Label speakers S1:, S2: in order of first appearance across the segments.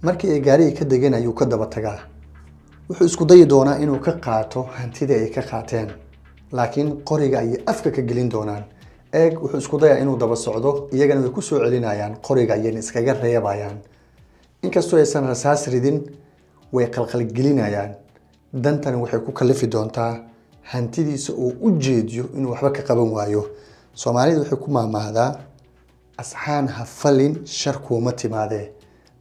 S1: Markii ay gaarigii ka degeen ayuu ka daba tagaa. Wuxuu isku dayi doonaa inuu ka qaato hantidii ay ka qaateen, laakiin qoriga ayay afka ka gelin doonaan. Eeg, wuxuu isku dayaa inuu daba socdo, iyagana way ku soo celinayaan, qoriga ayayna iskaga reebayaan. Inkastoo aysan rasaas ridin, way qalqalgelinayaan. Dantani waxay ku kalifi doontaa hantidiisa uu u jeediyo inuu waxba ka qaban waayo. Soomaalida waxay ku maahmaahdaa: "Asxaan ha falin, shar kuuma timaadee."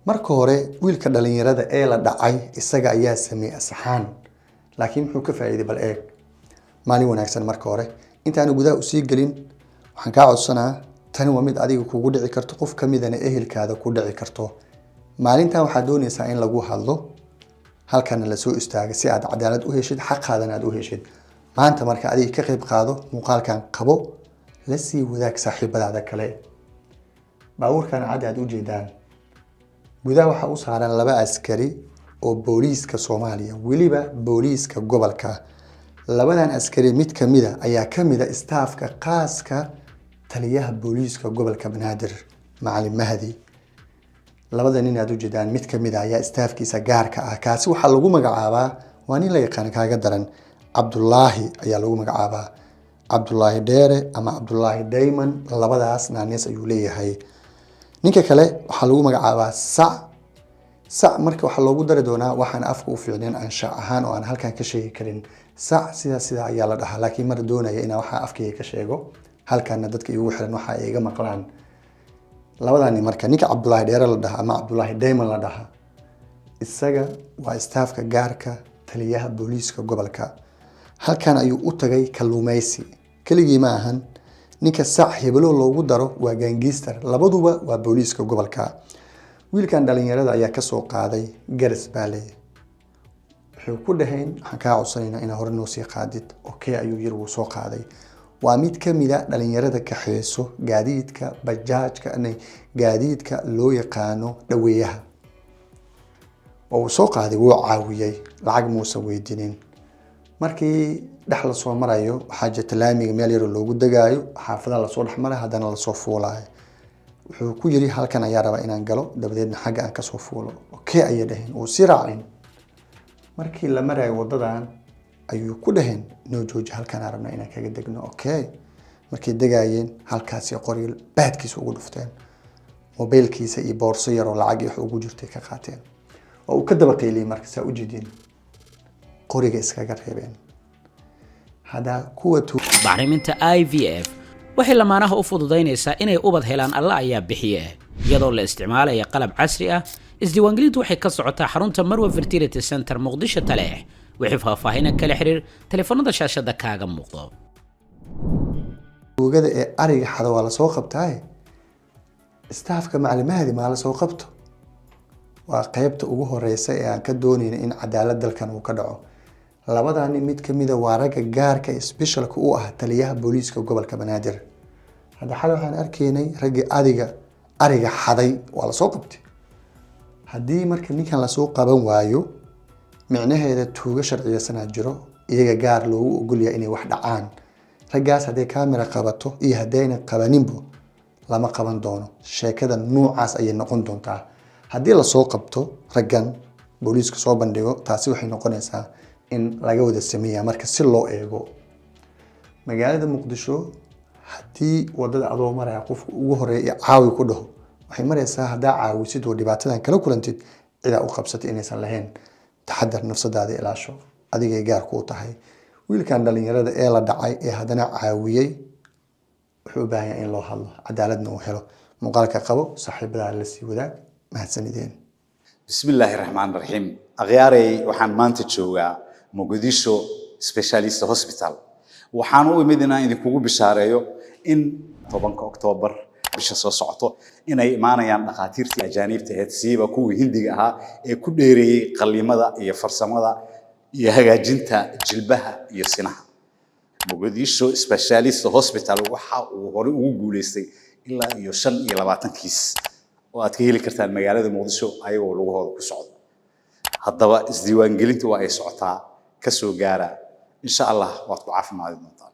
S1: Marka hore wiilka dhalinyarada ee la dhacay isaga ayaa sameeyey asxaan, laakiin muxuu ka faa'iiday? Bal eeg. Maalin wanaagsan. Marka hore, intaanu gudaha usii gelin, waxaan kaa codsanaa, tani waa mid adiga kugu dhici karto, qof ka midana ehelkaada ku dhici karto. Maalintan waxaad doonaysaa in lagu hadlo, halkana lasoo istaaga si aad cadaalad u heshid, xaqaadana aad u heshid. Maanta marka adiga ka qayb qaado, muuqaalkan qabo, la sii wadaag saaxiibadaada kale. Baabuurkan cad aad ujeedaan, gudaha waxaa u saaran laba askari oo booliiska Soomaaliya, weliba booliiska gobolka. Labadan askari mid kamida ayaa kamida staafka qaaska taliyaha booliiska gobolka Banaadir, Macalin Mahdi. Labada nin aad ujeedaan, mid kamida ayaa staafkiisa gaarka ah. Kaasi waxaa lagu magacaabaa, waa nin la yaqaan, kaaga daran, Cabdulaahi ayaa lagu magacaabaa, Cabdulaahi Dheere ama Cabdulaahi Dayman, labadaas naanees ayuu leeyahay. Ninka kale waxaa lagu magacaabaa Sac. Sac marka waxaa loogu dari doonaa waxaan afka u fiicnayn anshax ahaan oo aan halkan ka sheegi karin. Sac sidaa sidaa ayaa la dhahaa, laakiin mar doonaya inaan waxaa afkayga ka sheego, halkana dadka iigu xiran waxa ay iga maqlaan. Labadani marka, ninka Cabdulaahi Dheere la dhaha ama Cabdulaahi Dayman la dhaha, isaga waa staafka gaarka taliyaha booliiska gobolka. Halkan ayuu u tagay kalluumeysi. Keligii ma ahan, ninka Sac hebelo loogu daro waa gangster, labaduba waa booliiska gobolka. Wiilkan dhalinyarada ayaa kasoo qaaday Garas Baale. Wuxuu ku dhahayn: "Waxaan kaa codsanaynaa inaa hore noo sii qaadid." "Okay," ayuu yiri. Wuu soo qaaday. Waa mid kamida dhalinyarada kaxeyso gaadiidka bajaajka, gaadiidka loo yaqaano dhaweeyaha. Oo uu soo qaaday, wuu caawiyey, lacag muusan weydiinin. Markii dhex lasoo marayo, waxaa jirta laamiga meel yaroo loogu degaayo, xaafadaha lasoo dhex marayo, haddana lasoo fuulayo. Wuxuu ku yiri: "Halkan ayaa rabaa inaan galo, dabadeedna xagga aan kasoo fuulo." "Okay," ayay dhaheen. Uu sii raacin. Markii la marayo wadadan ayuu ku dhaheen: "Noo jooji, halkan aan rabnaa inaan kaga degno." "Okay." Markay degaayeen, halkaasi qoriga baadkiisa ugu dhufteen. Mobeylkiisa iyo boorso yaroo lacag iyo wax ugu jirtay ka qaateen oo uu ka daba qayliyey. Marka saa ujeedin, qoriga iskaga reebeen. Hadda kuwa
S2: Bacriminta IVF waxay lamaanaha u fududaynaysaa inay ubad helaan. Alla ayaa bixiye, iyadoo la isticmaalaya qalab casri ah. Isdiiwaangelintu waxay ka socotaa xarunta Marwa Fertility Center, Muqdisho, Taleex. Wixii faahfaahina kala xiriir taleefanada shaashada kaaga muuqdo.
S1: Tuugada ee ariga xada waa lasoo qabtaaye, staafka macalin Mahdi maa lasoo qabto? Waa qeybta ugu horeysa ee aan ka doonayna in cadaalad dalkan uu ka dhaco. Labadani mid kamida waa ragga gaarka specialka u ah taliyaha booliiska gobolka Banaadir. Hadda xalay waxaan arkaynay raggii adiga ariga xaday waa lasoo qabtay. Haddii marka ninkan lasoo qaban waayo, micnaheeda tuugo sharciyeysanaa jiro, iyaga gaar loogu ogolyahay inay wax dhacaan. Raggaas hadday camera qabato iyo haddayna qabaninbo, lama qaban doono. Sheekada nuucaas ayay noqon doontaa. Haddii lasoo qabto raggan, booliiska soo bandhigo, taasi waxay noqonaysaa in laga wada sameeya. Marka si loo eego magaalada Muqdisho, haddii wadada adoo maraya qofka ugu horeeya ee caawi ku dhaho, waxay maraysaa haddaa caawisid oo dhibaatadan kala kulantid, cidaa u qabsatay inaysan lahayn. Taxadar, nafsadaada ilaasho, adigay gaar kuu tahay. Wiilkan dhalinyarada ee la dhacay ee haddana caawiyey wuxuu u baahan yahay in loo hadlo, cadaaladna uu helo. Muuqaalka qabo, saaxiibadaa la sii wadaag. Mahadsanideen.
S3: Bismi illaahi raxmaan raxiim. Akhyaaray, waxaan maanta joogaa Muqdisho Specialist Hospital. Waxaan u imid inaan idinkugu bishaareeyo in 10-ka Oktoobar, bisha soo socoto, inay imaanayaan dhakhaatiirtii ajaaniibta ahayd, siiba kuwii Hindiga ahaa ee ku dheereeyey qalliimada iyo farsamada iyo hagaajinta jilbaha iyo sinaha. Muqdisho Specialist Hospital waxa uu horey ugu guuleystay ilaa iyo 25 kiis oo aad ka heli kartaan magaalada Muqdisho ayagoo lugahooda ku socdo. Haddaba isdiiwaangelintu waa ay socotaa, ka soo gaara. Insha Allah waad ku caafimaadi doontaan.